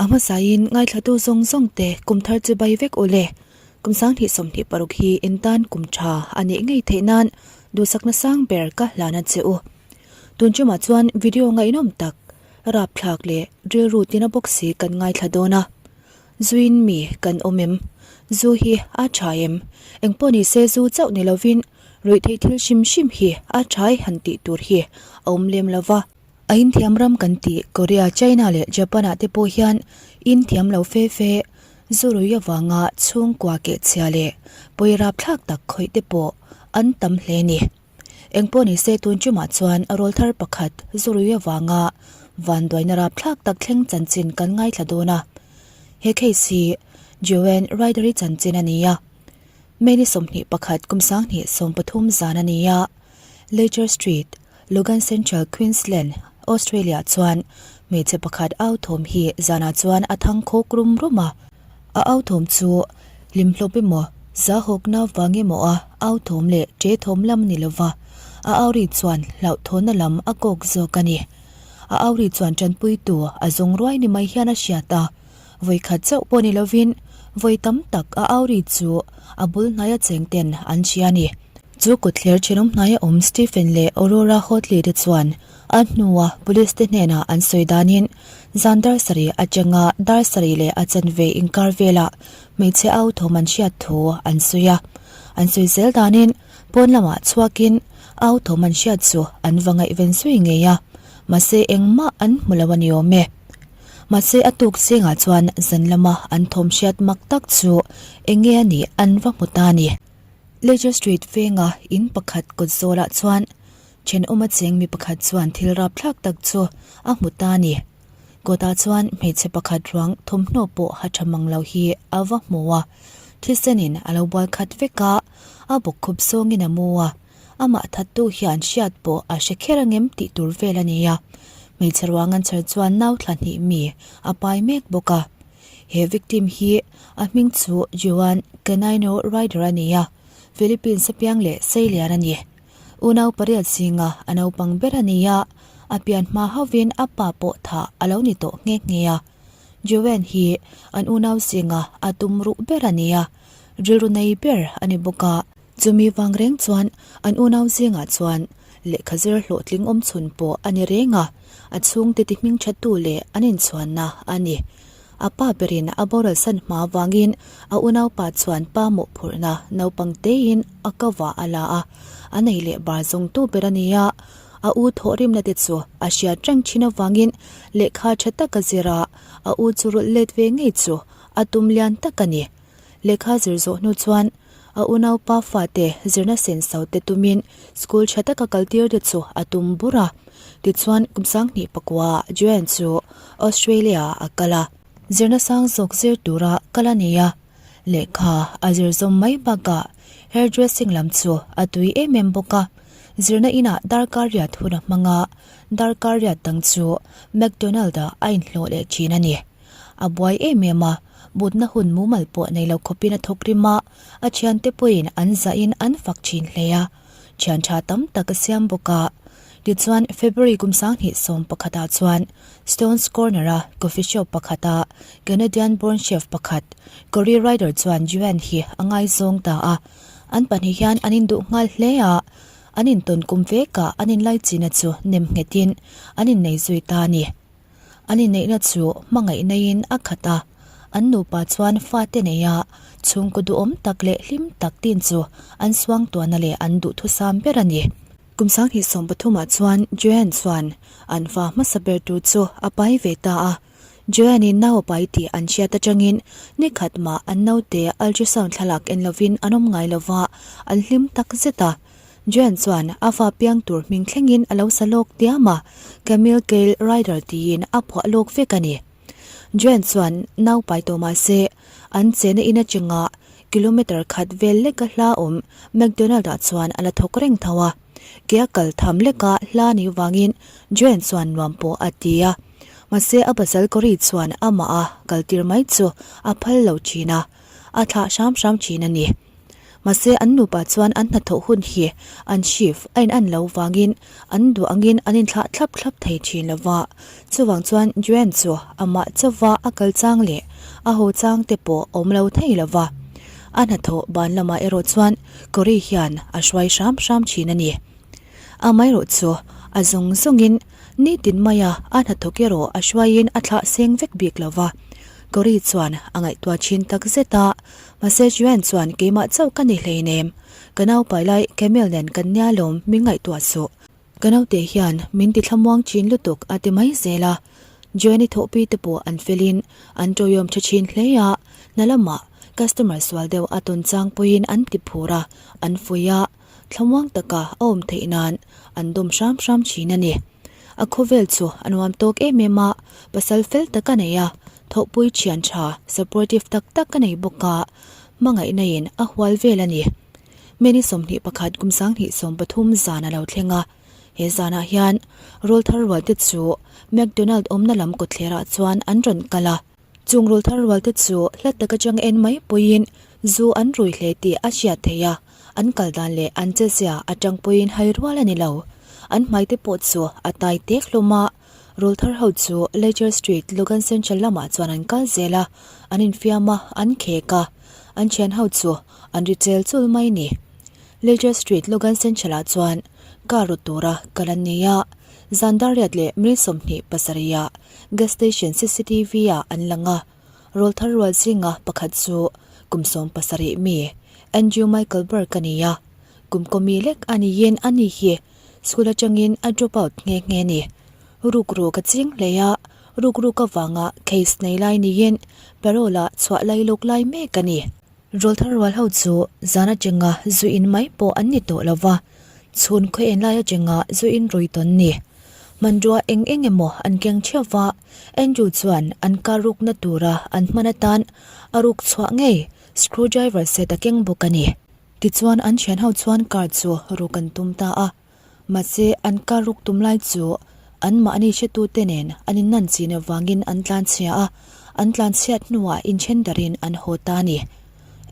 A hmasain ngaithlatu zawng zawng te kum thar chu bai vek u le. Kum 2026 hi in tan kum tha a nih ngei theih nan duhsakna sang ber ka hlan a che u. Tun chumah chuan video ngaihnawm tak, rapthlak leh rilru tina bawk si kan ngaithla dawn a. Zuin mi kan awm em? Zu hi a tha em? Engpawh ni se zu chauh ni lovin ruihtheih thil hrim hrim hi a thai han tih tur hi a awm lem lo va. A inthiam ram kan tih Korea, China leh Japan ah te pawh hian inthiam lo fe fe, zu rui avanga chhungkua kehchhia leh pawi rapthlak tak khawih te pawh an tam hle ni. Engpawh ni se tun tumah chuan rawl thar pakhat zu rui avanga vanduaina rapthlak tak thleng chanchin kan ngaithla dawn a. He case hi Joanne Ryder-i chanchin a ni a. May ni 21 kum 2013 zan a ni a. Leger Street, Logan Central, Queensland, Australia chuan hmeichhe pakhat au thawm hi zanah chuan a thang khawk rum rum a. A au thawm chu hlimhlawp emaw, zahawkna vang emaw a au thawm leh ṭe thawm lam ni lova, a au ri chuan hlauhthawnna lam a kawk zawk a ni. A au ri chuan ṭanpuitu a zawng ruai ni mai hian a hriat a, vawi khat chauh pawh ni lovin vawi tam tak a au ri chu a bul hnaia cheng ten an hria a ni. Chu kutthler thenawm hnaia awm Stephen leh Aurora Hotley te chuan a hnua police te hnenah an sawi danin zan dar sarih atanga dar sarih leh a chanve inkar velah hmeichhe au thawm an hriat thu an sawi a. An sawi zel danin pawn lamah chhuakin au thawm an hriat chu an va ngaihven zui ngei a, mahse engmah an hmu lo a ni awm e. Mahse a tuk zingah chuan zan lama an thawm hriat mak tak chu eng nge a nih an va hmu ta a ni. Leisure Street venga in pakhat kawt zawlah chuan thenawma cheng mi pakhat chuan thil rapthlak tak chu a hmu ta a ni. Kawtah chuan hmeichhe pakhat ruang thawmhnaw pawh ha tha mang lo hi a va hmu a, thisenin a lo bual khat vek a, a bawkkhup zawngin a mu a, amah thattu hian hriat pawh a hre kher angem tih tur vel a ni a. Hmeichhe ruang an chher chuan nau thla hnih mi a pai mek bawk a. He victim hi a hming chu Juan Canaino Ryder a ni a, Philippines a piang leh seilian a ni. Unau pariat zinga a naupang ber a ni a, a pian hma hauhin a pa pawh thah a lo ni tawh nghe nghe a. Juan hi an unau zinga a tum ruh ber a ni a, rilru nei ber a ni bawk a. Chumi vang reng chuan an unau zingah chuan lehkha zir hlawhtling awm chhun pawh a ni reng a, a chhungte ti hming thattu leh an inchhuanna a ni. A pa berin a boral san hma vangin a unaupa chuan pa mawhphurhna naupang tein a kavah a la a, a nei leh bar zawngtu ber a ni a. A u thawhrimna te chu a hriat reng thin avangin lehkha tha taka zir a, a u chu rulh let ve ngei chu a tum lian tak a ni. Lehkha zir zawh hnu chuan a unaupa fate zirna senso te tumin school tha taka kaltir te chu a tum bur a. Tichuan kum 2009 ah Joanne chu Australia ah a kal a. Zirna sang zawk zir tura kal a ni a, lehkha a zir zawm mai bakah hairdressing lam chu a tui em em bawk a. Zirna inah darkar riat hun a hmang a, darkar riat dang chu McDonald ah a inhlawh leh thin a ni. A buai em em a, mutna hun mumal pawh nei lo khawpin a thawk rim a, a thiante pawhin an zahin an fak thin hle a, thian tha tam tak a siam bawk a. Tichuan, February kum 2011 ah chuan Stones Corner a coffee shop pakhata Canadian born chef pakhat Corey Ryder chuan Joanne hi a ngaizawng ta a, an pahnih hian an induh nghal hle a, an intawn kum vekah an inlaichina chu nem nghetin an innei zui ta a ni. An inneihna chu hmangaih naiin a khat a, an nupa chuan fate nei a, chhungkaw duhawm tak leh hlim tak tin chu an suangtuahna leh an duhthusam ber a ni. Kum 2013 ah chuan Joanne chuan an fa hmasa ber tur chu a pai ve ta a, Joanne-in nau a pai tih an hriat atangin ni khat mah an naute ultrasound thlalak en lovin an awm ngai lova, an hlim tak zet a. Joanne chuan a fa piang tur hming thlengin a lo sa lawk diam a, Camille Gail Ryder tiin a phuah lawk vek a ni. Joanne chuan nau pai tawh mah se, an chena in atanga kilometre khat vel leka hla awm McDonald ah chuan a la thawk reng tho a. Ke a kal tham leka hla ni vangin Joanne chuan nuam pawh a ti a. Mahse a pasal Cory chuan amah a kaltir mai chu a phal lo thin a, a thlah hram hram thin a ni. Mahse an nupa chuan an hnathawh hun hi an shift a in an lo vangin an duh angin an inthlah thlap thlap thei thin lo va. Chuvang chuan Joanne chu amah chauva a kal chang leh a haw chang te pawh awm lo thei lo va. A hnathawh ban lamah erawh chuan Cory hian a hruai hram hram thin a ni. Amaherawh chu a zawng zawngin nitin maia a hnathawk erawh a hruaiin a thlah seng vek bik lo va. Cory chuan a ngaihtuah thin tak zet a, mahse Joanne chuan keimah chauh ka ni hleinem, ka naupai lai Camille nen kan nia lawm min ngaihtuah suh. Ka naute hian min ti thlamuang thin lutuk a ti mai zel a, Joanne-i thawhpi te pawh an felin an tawiawm tha thin hle a, hna lamah customer sual deuh a tawn chang pawhin an ti phur a, an fuih a. Thlamuang taka a awm theih nan an dawm hram hram thin a ni. A khawvel chu a nuam tawk em em a, pasal fel tak a nei a, thawhpui thian tha, supportive tak tak a nei bawk a, hmangaihna in a hual vel a ni. Many 21 kum 2013 zan a lo thleng a, he zanah hian rawlthar rualte chu McDonald awmna lam kawtthlerah chuan an rawn kal a. Chung rul thar rual te chu hla tak atang en mai pawhin zu an rui hle tih a hriat theih a, an kal dan leh an che zia atang pawhin hai rual a ni lo. An hmai te pawh chu a tai tek hlawm a, rul thar ho chu Leger Street, Logan Central lamah chuan an kal zel a, an infiam a, an khek a, an thian ho chu an ri chel chul mai ni. Leger Street, Logan Central ah chuan car ru tura kal an ni a, zan dar riat leh minute 27 ah Gas station cctv ah an lang a, rawlthar rual zinga pakhat chu kum 17 mi Andrew Michael Burke a ni a, kum kawmi lek a niin a ni hi school atangin a drop out nghe nghe ni. Rukru ka ching hle a, rukruk avanga case nei lai niin parole ah chhuah lai lawk lai mek a ni. Rawlthar rual ho chu zan atanga zu in mai pawh an ni tawh lo va, chhun khaw en lai atanga zu in rui tawn ni. Hmanrua eng eng emaw an keng theuh va, Andrew chuan an car rukna tura an hman atan a ruk chhuah ngei screwdriver set a keng bawk a ni. Tichuan an thian ho chuan car chu ruk an tum ta a. Mahse, an car ruk tum lai chu anmahni hretute nen an innan chin avangin an tlanchhia a, an tlanchhiat hnuah inthen darin an haw ta a ni.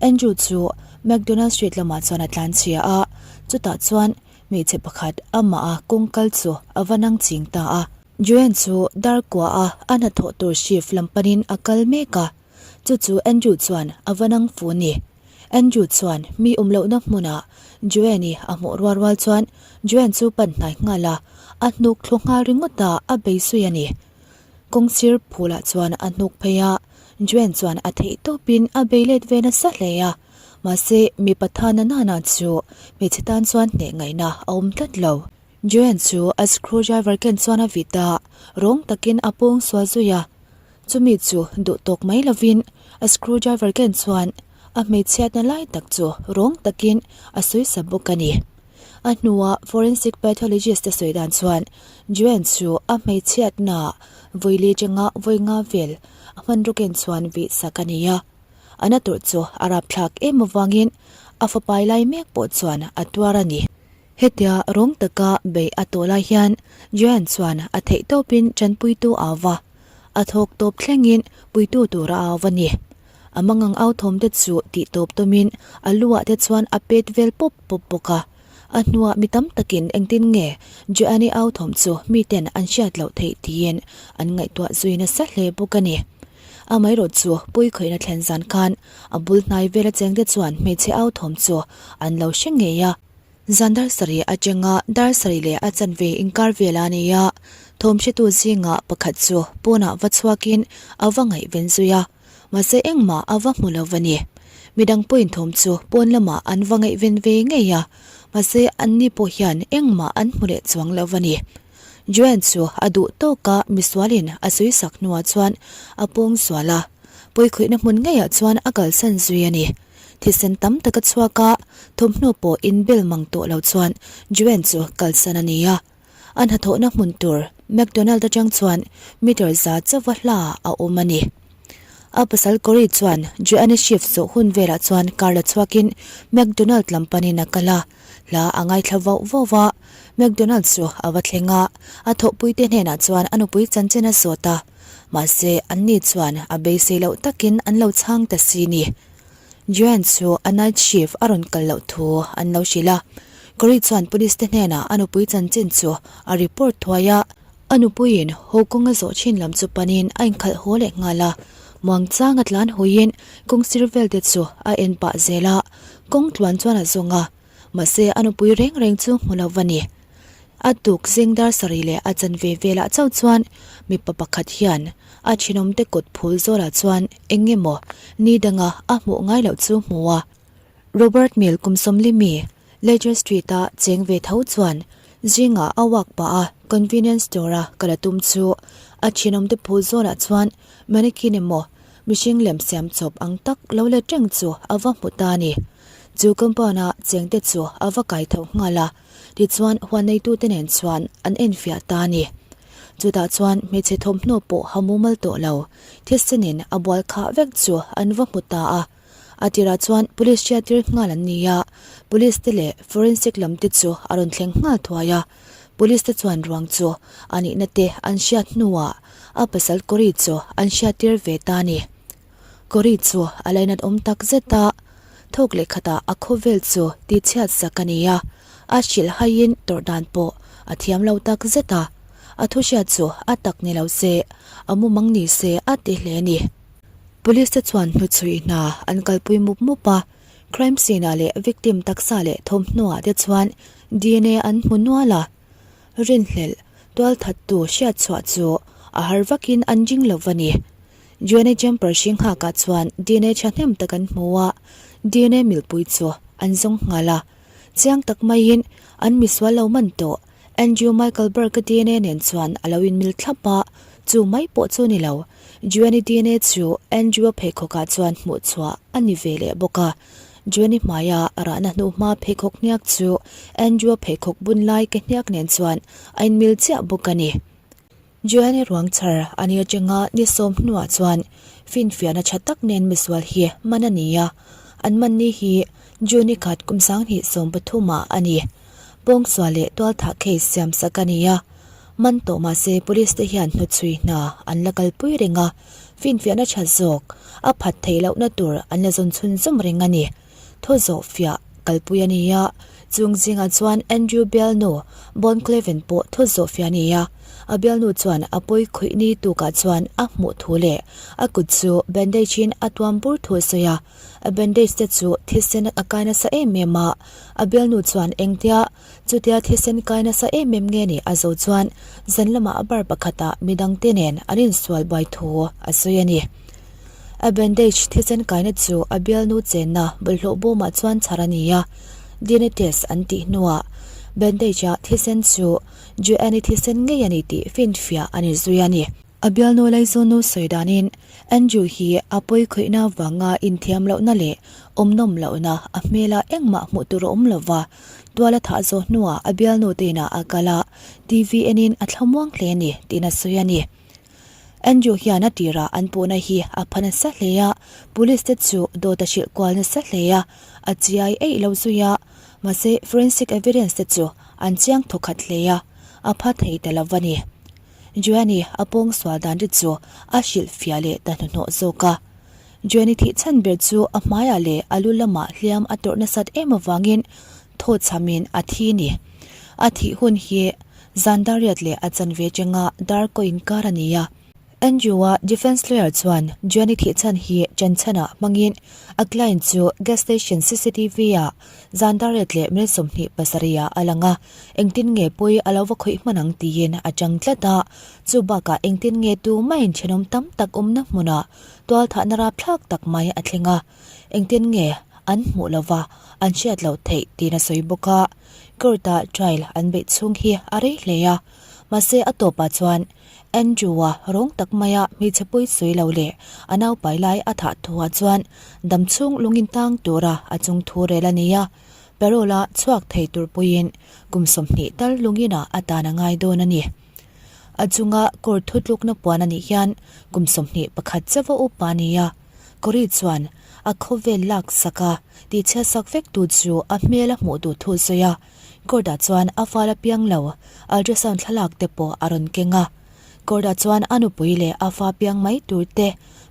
Andrew chu McDonald Street lamah chuan a tlanchhia a, chutah chuan hmeichhe pakhat amaha kawng kal chu a va nang ching ta a. Joanne chu dar kuaha a hnathawh tur shift lam panin a kal mek a, chu chu Andrew chuan a va nang fu a ni. Andrew chuan mi awm lohna hmunah Joanne-i a hmuh rual rual chuan Joanne chu pan hnai nghal a, a hnuk thlu nghal ringawt a, a bei zui a ni. Kawngsir phulah chuan a hnuk phei a, Joanne chuan a theih tawpin a bei let ve nasa hle a, mahse mipa tha na nana chu hmeichhe tan chuan hneh ngaihna a awm tlat lo. Joanne chu a screwdriver ken chuan a vit a, rawng takin a pawng sual zui a, Chumi chu duh tawk mai lovin a screwdriver ken chuan a hmeichhiatna lai tak chu rawng takin a sawi sa bawk a ni. A hnua forensic pathologist te sawi dan chuan Joanne chu a hmeichhiatna vawi li atanga vawi nga vel a hmanraw ken chuan vih sak a ni a. A na tur chu a rapthlak em avangin a fapai lai mek pawh chuan a tuar a ni. Hetia rawng taka beih a tawh lai hian Joanne chuan a theih tawpin tanpuitu a va. A thawk tawp thlengin puitu tur a au va ni. A mangang au thawm te chu tih tawp tawmin a lu ah te chuan a pet vel pawp pawp bawk a. A hnuah mi tam takin engtin nge Joanne-i au thawm chu miten an hriat loh theih tiin an ngaihtuah zui nasa hle bawk a ni. Amaherawh chu puikhawihna thlen zan khan a bul hnai vela chengte chuan hmeichhe au thawm chu an lo hre ngei a. Zan dar sarih atanga dar sarih leh a chanve inkar vel a ni a, thawm hretu zinga pakhat chu pawnah va chhuakin a va ngaihven zui a, mahse engmah a va hmu lo va ni. Midang pawhin thawm chu pawn lamah an va ngaihven ve ngei a, mahse anni pawh hian engmah an hmu leh chuang lo va ni. Joanne chu a duh tawka misualin a sawisak hnuah chuan a pawng sual a, pawikhawihna hmun ngeiah chuan a kalsan zui a ni. Thisen tam tak a chhuak a, thawmhnaw pawh inbel mang tawh lo chuan Joanne chu kalsan a ni a. A hnathawhna hmun tur McDonald atang chuan meter za chauha hla a awm a ni. A pasal Corey chuan Joanne shift zawh hun velah chuan car la chhuakin McDonald lam panin a kal a, hla a ngaithla vauh vauh a. McDonald chu a va thleng a, a thawhpuite hnenah chuan a nupui chanchin a zawt a, mahse anni chuan a beisei loh takin an lo chhang ta si ni. Joanne chu a night shift a rawn kal loh thu an lo hrilh a. Corey chuan police te hnenah a nupui chanchin chu a report thuai a. A nupuiin haw kawng a zawh thin lam chu panin a inkhalh haw leh nghal a. Muangchang a tlan hawiin kawng sir vel te chu a en pah zel a, kawng tluan chuan a zawng a. Mahse a nupui reng reng chu hmu lo va ni. A tuk zing dar sarih leh a chanve velah chauh chuan mipa pakhat hian a thinawmte kut phul zawlah chuan eng emaw ni danga a hmuh ngai loh chu hmu a. Robert Mill kum sawmli mi Ledger Street-a cheng ve tho chuan zingah a walk pah a convenience store-a kal a tum chu a thinawmte phul zawlah chuan mannequin emaw mihring lem siam chawp ang tak lo let reng chu a va hmu ta a ni. Chu compound-a chengte chu a va kai tho nghal a. Tichuan huan neitute nen chuan an enfiah ta a ni. Chutah chuan hmeichhe thawmhnaw pawh ha mumal tawh lo, thisenin a bual khah vek chu an va hmu ta a. A tirah chuan police hriattir nghal an ni a, police te leh forensic lam te chu a rawn thleng nghal thuai a. Police te chuan ruang chu a nihna te an hriat hnuah a pasal Corey chu an hriattir ve ta a ni. Corey chu a lainat awm tak zet a, thawk leh khatah a khawvel chu tihchhiat sak a ni a, a hrilh haiin tawrh dan pawh a thiam lo tak zet a, a thu hriat chu a tak ni lo se, a mumang ni se a ti hle a ni. Police te chuan hnuchhui hna an kalpui mup mup a, crime scene ah leh victim taksa leh thawmhnaw ah te chuan dna an hmu nual a, rinhlelh tualthattu hriatchhuah chu a har vakin an ring lo va ni. Joanne jumper hring nghakah chuan dna thahnem tak an hmu a, dna milpui chu an zawng nghal a. Chiang tak maiin an misual lo man tawh. Andrew Michael Burke-a dna nen chuan a lo inmil thlap a, chu mai pawh chu ni lo. Joanne dna chu Andrew-a pheikhawkah chuan hmuh chhuah a ni ve leh bawk a. Joanne hmaia rahna hnuhma pheikhawk hniak chu Andrew-a pheikhawk bun lai ke hniak nen chuan a inmil chiah bawk a ni. Joanne ruang chhar a ni atanga ni sawm hnuah chuan finfiahna tha tak nen misual hi man a ni a, an man ni hi June khat kum 2013 ah a ni. Pawngsual leh tualthah case siam sak a ni a, man tawh mahse police te hian hnuchhui hna an la kalpui reng a, finfiahna tha zawk a phat theih lohna tur an la zawn chhunzawm reng a ni. Thaw zawh fiah kalpui a ni a, chung zingah chuan Andrew bialnu Bon Cleven pawh thaw zawh fiah a ni a. A bialnu chuan a pawi khawih ni tukah chuan a hmuh thu leh a kut chu bandage in a tuam bur thu a sawi a. A bandage te chu thisen a kai nasa em em a, a bialnu chuan engtia chutia thisen kai nasa em em nge ni a zo chuan zan lamah a bar pakhatah midangte nen an insual buai thu a sawi a ni. A bandage thisen kaina chu a bialnu chenna bawlhhlawh bawmah chuan chhar a ni a, dna test an tih hnuah bandage-a thisen chu Joanne-i thisen ngei a ni tih finfiah a ni zui a ni. A bialnu Laizawnu sawi danin Andrew hi a pawi khawihna vanga inthiam lohna leh awmnawm lohna a hmela engmah hmuh tur a awm lova, tual a thah zawh hnuah a bialnu te inah a kal a, TV enin a thlamuang hle a ni tiin a sawi a ni. Andrew hian a tirah an puhna hi a pha nasa hle a, police te chu dawt a hrilh kual nasa hle a, a chiai eih lo zui a, mahse forensic evidence te chu an chiang thawkhat hle a, a pha thei ta lo va ni. Joanne a pawng sual dan te chu a hrilh fiah leh ta hnuhnawh zawk a. Joanne thih chhan ber chu a hmaiah leh a lu lamah hliam a tawrh nasat em avangin thaw chhamin a thi ni. A thih hun hi zan dar riat leh a chanve chenga dar kaw inkar a ni a. Andrew-a defence lawyer chuan Joanne thih chhan hi chanchhanah hmangin a client chu gas station CCTV-ah zan dar riat leh minute 27 ah a lang a, engtin nge pawi a lo va khawih hman ang tiin a chang tlat a. Chu bakah engtin nge tumah-in thenawm tam tak awmna hmunah tualthahna rapthlak tak mai a thleng a. Engtin nge an hmuh lova an hriat loh theih tiin a sawi bawk a. Court-ah trial an beih chhung hi a rei hle a, mahse a tawpah chuan Andrew-a rawng tak maia hmeichhe pawi sawi lo leh a naupai lai a thah thuah chuan dam chhung lungin tang tura a chung thu rel a ni a, parole-a chhuak thei tur puiin kum 20 tal lunginah a tan a ngai dawn a ni. A chunga court thutlukna puan a nih hian kum 21 chauha upa a ni a. Corey chuan a khawvel lak sak a, tihchhiat sak vek tu chu a hmel a hmuh duh thu a sawi a. Court-ah chuan a fal a piang lo, ultrasound thlalak te pawh a rawn keng a. Court-ah chuan a nupui leh a fa piang mai tur te.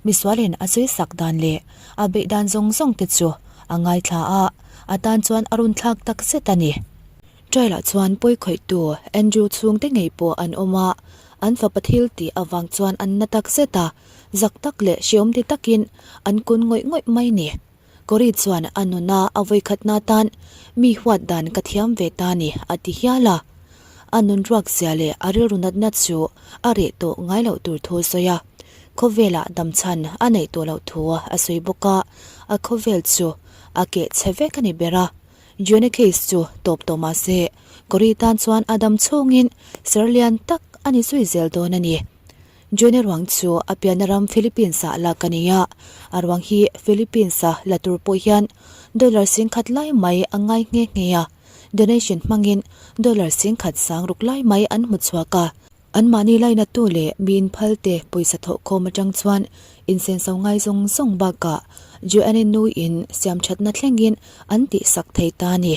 Misualin a sawisak dan leh a beih dan zawng zawng te chu a ngaithla a, a tan chuan a run thlak tak zet a ni. Trial-ah chuan pawi khawihtu Andrew chhungte ngei pawh an awm a, an fapa thil tih avang chuan an na tak zet a, zak tak leh hreawm ti takin an kun ngawih ngawih mai ni. Cory chuan a nuna a vawikhatna tan mi huat dan ka thiam ve ta ni a ti hial a. A nun ruak zia leh a rilru natna chu a reh tawh ngai loh tur thu a sawi a. Khawvelah damchhan a neih tawh loh thu a sawi bawk a, a khawvel chu a keh chhe vek a ni ber a. Joanna case chu tawp tawh mah se, Cory tan chuan a dam chhungin ser lian tak a ni zui zel dawn a ni. Joanna ruang chu a pianna ram Philippines-ah lak a ni a, a ruang hi Philippines-a la tur pawh hian dollar 10,000 lai mai a ngai nghe nghe a, donation hmangin dollar 10,000 sang ruk lai mai an hmu chhuak a. Anmahni lainattu leh mi inphalte pawisa thawhkhawm atang chuan insenso ngai zawng zawng bakah Joanne nuin siamthatna thlengin an tihsak thei ta a ni.